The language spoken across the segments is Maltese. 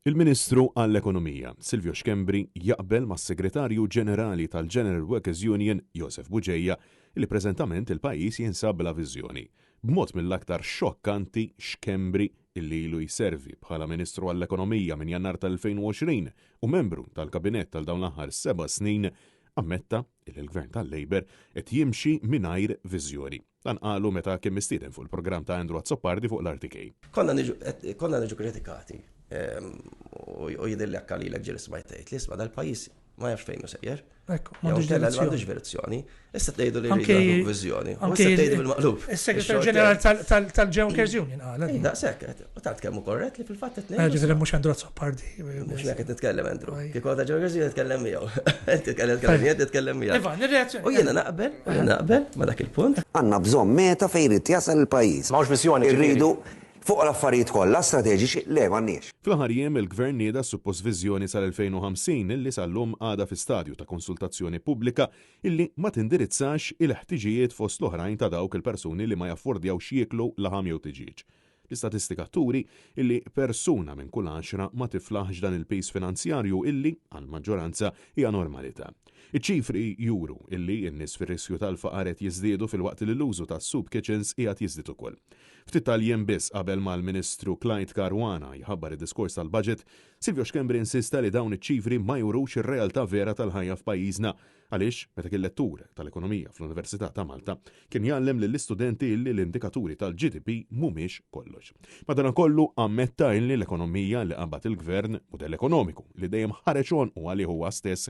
Il-Ministru għall-Ekonomija, Silvio Schembri jaqbel mas-Segretarju Ġenerali tal-General Workers Union, Josef Bugeja, li preżentament il-pajjiż jinsab bla viżjoni. B'mod mill-aktar xokkanti, Schembri, illi ilu jservi bħala Ministru għall-Ekonomija minn Jannar tal-2020 u membru tal-Kabinett għal dawn l-aħħar seba' snin, ammetta illi l-Gvern tal-Labour qed jimxi mingħajr viżjoni. Dan qalu meta kien mistieden fuq il-programm ta' Andrew Azzopardi fuq l-RTK. Konna niġu konna niġu kritikati u jidhirli anke lilek ġieli smajt tgħid li isma' dal-pajjiż ma jafx fejn hu sejjer. Ekku, m'għandux direzzjoni. M'għandux direzzjoni. Issa tgħidu li rridu viżjoni. Anke tgħidu bil-maqlub. Is-Segretarju Ġenerali tal-Workers Union qal. Daqshekk, u tant kemm hu korrett li fil-fatt qed ngħidu. Ġifieri mhux Andrew Azzopardi. Mhux hekk qed nitkellem Andrew. Kieku għadha Workers Union nitkellem miegħu. Inti tkellem jien nitkellem miegħu. Iva, nirreazzjoni. U jiena naqbel, u jiena naqbel ma' dak il-punt. Għandna bżonn meta fejn irid jasal il-pajjiż. M'hawnx viżjoni ġifieri. Irridu fuq l-affarijiet kollha strateġiċi, le m'għandniex. Fl-aħħar jiem il-Gvern nieda s-suppost viżjoni sal-2050 illi sal-lum għadha fi stadju ta' konsultazzjoni pubblika illi ma tindirizzax il-ħtiġijiet fost l-oħrajn ta' dawk il-persuni li ma jaffordjawx jieklu laħam jew tiġieġ. L-istatistika turi illi persuna minn kull għaxra ma tiflaħx dan il-piż finanzjarju illi, għall-maġġoranza, hija normalità. Iċ-ċifri juru illi n-nies fir-riskju tal-faqar qed jiżdiedu filwaqt li l-użu tas-soup kitchens qiegħed jiżdied ukoll. Ftit tal-jiem biss qabel ma l-Ministru Clyde Caruana jħabbar id-diskors tal-budget, Silvio Schembri insista li dawn iċ-ċifri ma jurux ir-realtà vera tal-ħajja f'pajjiżna Għaliex, meta kien lettur tal-ekonomija fl-Università ta' Malta, kien jgħallem lill-istudenti illi l-indikaturi tal-GDP mhumiex kollox. Madanakollu ammetta illi l-ekonomija li qabad il-Gvern, mudell ekonomiku li dejjem ħareġ għonqu għalih huwa stess,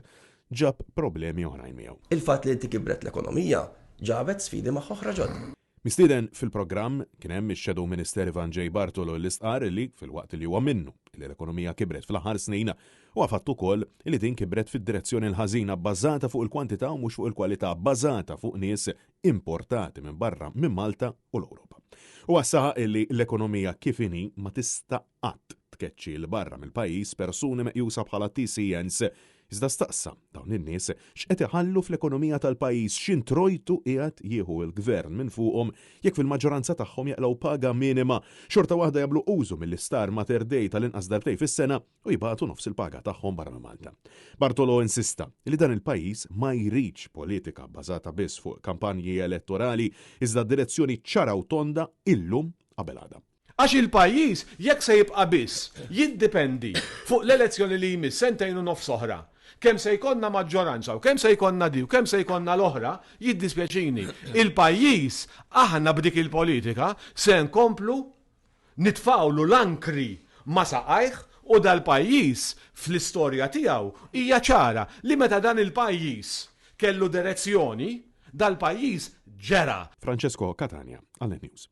ġab problemi oħrajn miegħu. Il-fatt li inti kibret l-ekonomija ġabet sfidi magħha oħra ġodda. Mistieden fil-programm kien hemm ix-Shadow Minister Ivan J. Bartolo li stqarr li, filwaqt li huwa minnu li l-ekonomija kibret fl-aħħar snin, huwa fatt ukoll li din kibret fid-direzzjoni l-ħażina bbażata fuq il-kwantità u mhux fuq il-kwalità bbażata fuq nies importati minn barra minn Malta u l-Ewropa. Huwa saħaq li l-ekonomija kif inhi ma tista' qatt tkeċċi 'l barra mill-pajjiż persuni meqjusa bħala TCNs Iżda staqsa dawn in-nies x'qed iħallu fl-ekonomija tal-pajjiż, x'introjtu qiegħed jieħu l-Gvern minn fuqhom jekk fil-maġġoranza tagħhom jaqilgħu paga minima, xorta waħda jagħmlu użu mill-isptar Mater Dei tal-inqas darbtejn fis-sena u jibagħtu nofs il-paga tagħhom barra minn Malta. Bartolo insista li dan il-pajjiż ma jridx politika bbażata biss fuq kampanji elettorali iżda direzzjoni ċara u tonda illum qabel għada. Għax il-pajjiż jekk se jibqa' biss jiddipendi fuq l-elezzjoni li jmiss sentejn u nofs oħra, kemm se jkollna maġġoranza u kemm se jkollna di u kemm se jkollna l-oħra, jiddispjaċini, il-pajjiż aħna b'dik il-politika se nkomplu nitfgħulu l-ankri ma' saqajh u dal-pajjiż fl-istorja tiegħu hija ċara li meta dan il-pajjiż kellu direzzjoni, dal-pajjiż ġera. Francesco Catania għal Net News.